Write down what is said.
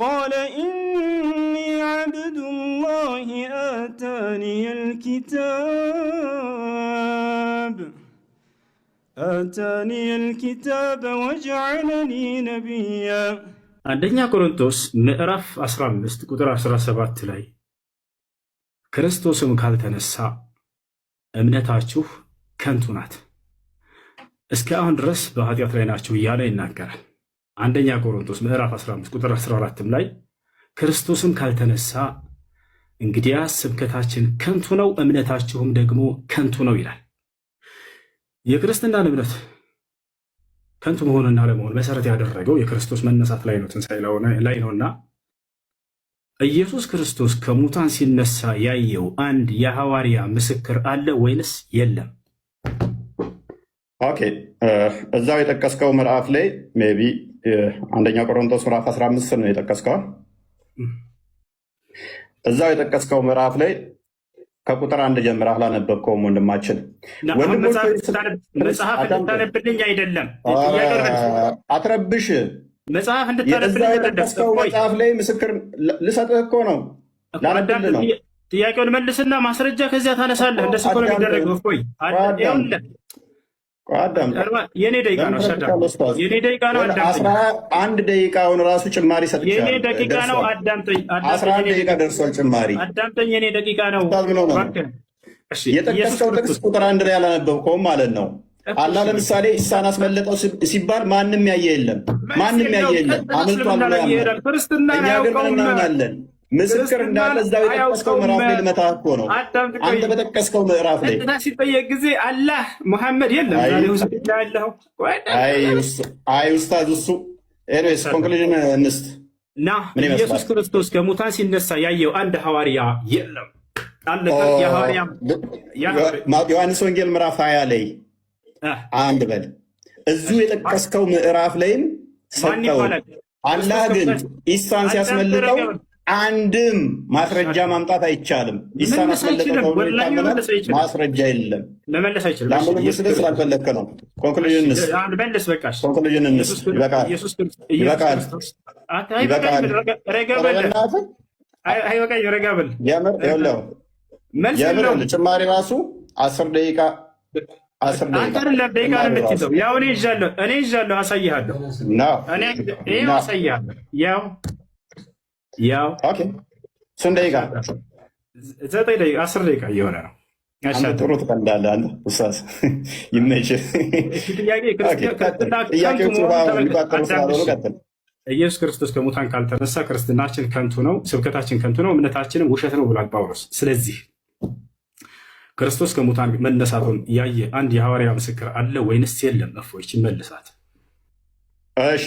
قال إني عبد الله آتاني الكتاب آتاني الكتاب وجعلني نبيا. አንደኛ ቆሮንቶስ ምዕራፍ 15 ቁጥር 17 ላይ ክርስቶስም ካልተነሳ እምነታችሁ ከንቱ ናት፣ እስከ አሁን ድረስ በኃጢአት ላይ ናችሁ እያለ ይናገራል። አንደኛ ቆሮንቶስ ምዕራፍ 15 ቁጥር 14 ላይ ክርስቶስም ካልተነሳ እንግዲያስ ስብከታችን ከንቱ ነው፣ እምነታችሁም ደግሞ ከንቱ ነው ይላል። የክርስትናን እምነት ከንቱ መሆንና አለመሆን መሰረት ያደረገው የክርስቶስ መነሳት ላይ ነው፣ ትንሣኤ ላይ ነውና ኢየሱስ ክርስቶስ ከሙታን ሲነሳ ያየው አንድ የሐዋርያ ምስክር አለ ወይንስ የለም? Okay፣ እዛው የጠቀስከው ምዕራፍ ላይ maybe አንደኛ ቆሮንቶስ ምዕራፍ 15 ነው የጠቀስከው። እዛው የጠቀስከው ምዕራፍ ላይ ከቁጥር 1 ጀምረህ አላነበብከውም ወንድማችን። መጽሐፍ እንድታነብልኝ አይደለም። አትረብሽ። መጽሐፍ እንድታነብልኝ አይደለም። የጠቀስከው መጽሐፍ ላይ ምስክር ልሰጥህ እኮ ነው፣ ላነብልህ ነው። ጥያቄውን መልስና ማስረጃ ከዚያ ታነሳለህ። እንደሱ እኮ ነው የሚደረገው። እፎይ፣ የኔ ደቂቃ ነው። የኔ ደቂቃ ነው። አዳምጠኝ። 11 ደቂቃውን ራሱ ጭማሪ ሰጥቻለሁ። የኔ ደቂቃ ነው። አዳምጠኝ። 11 ደቂቃ ደርሷል ጭማሪ። አዳምጠኝ። የኔ ደቂቃ ነው። የጠቀስከው ጥቅስ ቁጥር 1 ላይ ያላነበብከውም ማለት ነው። አላህ ለምሳሌ ኢሳን አስመለጠው ሲባል ማንም ያየ የለም። ማንም ያየ የለም። አምልጧል ብሎ ያምናል። እኛ ግን ምን እናምናለን? ምስክር እንዳለ እዛው የጠቀስከው ምዕራፍ ላይ ልመታህ እኮ ነው። አንተ በጠቀስከው ምዕራፍ ላይ ቀጥታ ሲጠየቅ ጊዜ አላህ ሙሐመድ የለም። አይ ኡስታዝ፣ እሱ anyways conclusion እንስጥ። እና ኢየሱስ ክርስቶስ ከሙታን ሲነሳ ያየው አንድ ሐዋርያ የለም። ዮሐንስ ወንጌል ምዕራፍ 20 ላይ አንድ በል፣ እዚሁ የጠቀስከው ምዕራፍ ላይም ሰጠው። አላህ ግን ኢሳን ሲያስመልጠው አንድም ማስረጃ ማምጣት አይቻልም። ኢሳን አስመለጠው ተብሎ ይታመናል። ማስረጃ የለም። መመለስ አይችልም። ለአንበ ስላልፈለግክ ነው። Conclusion እንስ። መልስ በቃ። Conclusion እንስ። ይበቃል፣ ይበቃል፣ ይበቃል። አይበቃኝ። ረጋ በል። የምር ይኸውልህ፣ የምር ጭማሪ ራሱ 10 ደቂቃ፣ 10 ደቂቃ። አንተ አይደለም ደቂቃ ነው የምትይዘው። ያው እኔ ይዣለሁ፣ እኔ ይዣለሁ፣ አሳይሃለሁ። እኔ ይኸው አሳይሃለሁ። ያው ያው Okay፣ ስንት ደቂቃ? 9 ደቂቃ፣ 10 ደቂቃ እየሆነ ነው። አንተ ጥሩ ትቀልዳለህ። አንተ ኡስታዝ ይመችህ። ጥያቄ ጥያቄዎቹ የሚቋጠሩ ስላልሆኑ ቀጥል። ኢየሱስ ክርስቶስ ከሙታን ካልተነሳ ክርስትናችን ከንቱ ነው፣ ስብከታችን ከንቱ ነው፣ እምነታችንም ውሸት ነው ብሏል ጳውሎስ። ስለዚህ ክርስቶስ ከሙታን መነሳቱን ያየ አንድ የሐዋርያ ምስክር አለ ወይንስ የለም? እፎይ መልሳት። እሺ።